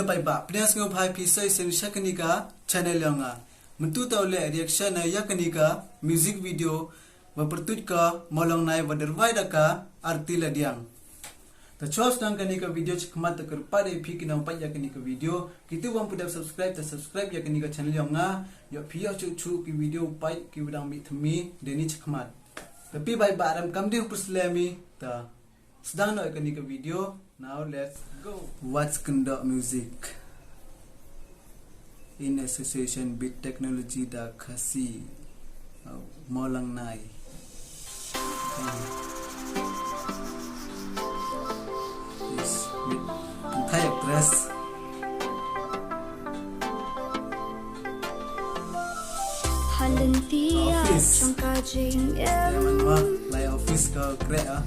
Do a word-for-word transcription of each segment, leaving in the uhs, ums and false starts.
Paidbah, pdiang sngewbha phi sa ïaseng sha kane ka channel jong nga. Mynta to leh reaction ïa kane ka music video ba pyrtuid ka Mawlong Nai ba da rwai da ka Arti Ladiang. Ta shuwa sdang kane ka video shakhmat ta kyrpad ïa phi ki nongpeit ïa kane ka video, kito bym pu dep subscribe ta subscribe ïa kane ka channel jong nga. Ïoh phi ïoh shuh shuh ki video peit ki ba dang mih thymmai dei ni shakhmat. Te phi paidbah, ram kam dei u pyrslem ïa ta. Sdang noh ïa kane ka video. Now let's go. What's Khyndok Music in association with Technology da Khasi, uh, Mawlong Nai. Um, yes, with Thai actress. Halin tia office. Chong ka jing em. Lai office ka krek ah.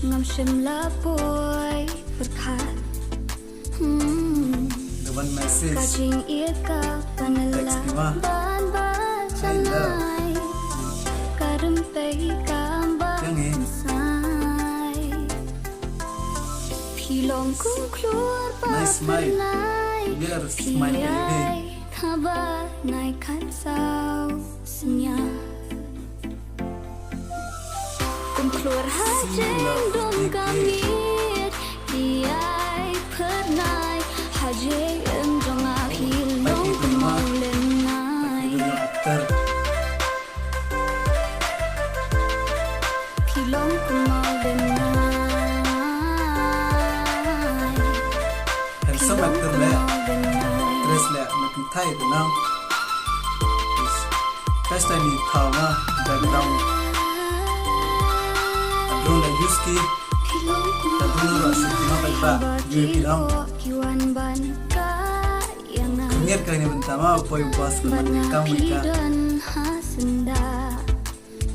Ngam shim la poi berkat. Hmm. The one message. Ka jing ia ka panela ban ban chanai. Ka rem pei ka ba. Yang eh. Phi long kum khlur ba. Nice smile. Pernai. Biar smile phi ai. Haba nai kan sau snya. Kum khlur ha jeng dum ka miet. Phi ai pernai ha jeng em jong a phi long kum mau len nai. Phi long kum mau len nai. Handsome actor le, actress le, na kynthai te nang. First time i thaw ma background. Background la use ki. Background la shoot ki ma background. Use ki dang. Ngiat ka ni bynta ma poi bas ka man kam ka.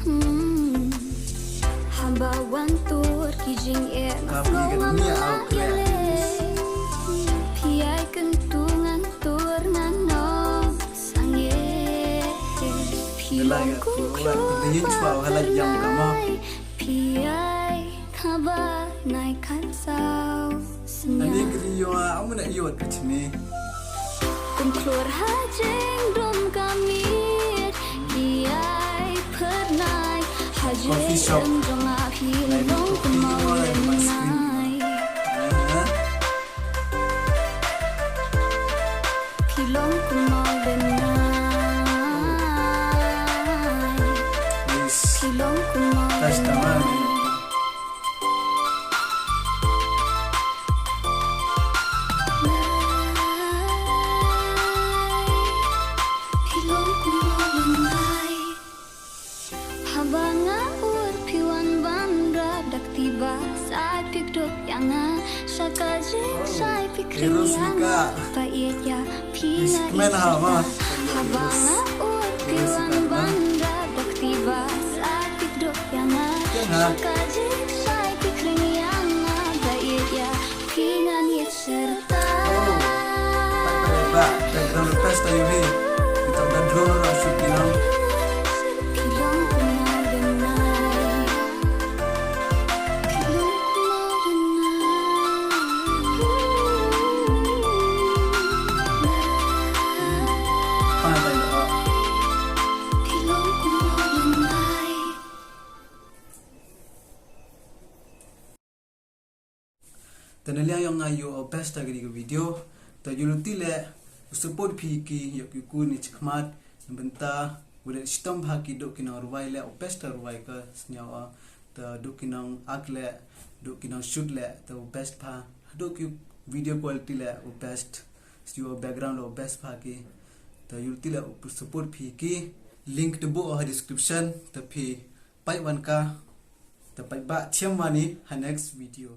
Hmm. Haba wan tur ki jingeh nga sngew ma nga ïaleh. Phi ai kyntu ngan tur ngan ong sangeh. Phi long kum khlur ba pernai. Phi ai haba nai kan sau sngewbha. Ani kri yo a amuna iot ka chmi. Kum khlur ha jeng dum ka miet. Phi ai pernai ha jeng em jong a phi long kum mau len nai. Phi long kum mau len nai. Phi long kum mau len nai. Haba nga ur phi wan ban rap da kti ba sai phi kdup ïa nga. Sha ka jingshai phi kren ïa nga. Ba ïeit ïa phi nga ïeit. Haba nga ur phi wan ban rap da kti ba sai phi kdup ïa nga. Sha ka jingshai phi kren ïa nga. Ba ïeit ïa phi ngan ïeit syrta. Ba, ba, background request ayu hi. Kita background ora shoot bilang. Phi long kum mau len nai. Phi long kum mau len nai. Pa, ba, ba. Phi long kum mau len nai. Te na liang jong nga ïoh u best ha kane ka video. Te ïoh lynti leh u support phi ki ïoh ki kur ni chikhmat. Bynta u leh shitom bha ki duk ki nongrwai leh u best ha rwai ka sñiaw. Te duk ki nong-act leh, duk ki nong-shoot leh, te u best bha. Duk ki video quality leh u best. Studio background leh u best bha ki. Te ïoh lynti leh u support phi ki. Link te buh ha description. Te phi peit wan ka. Te peit ba thiam wan i ha next video.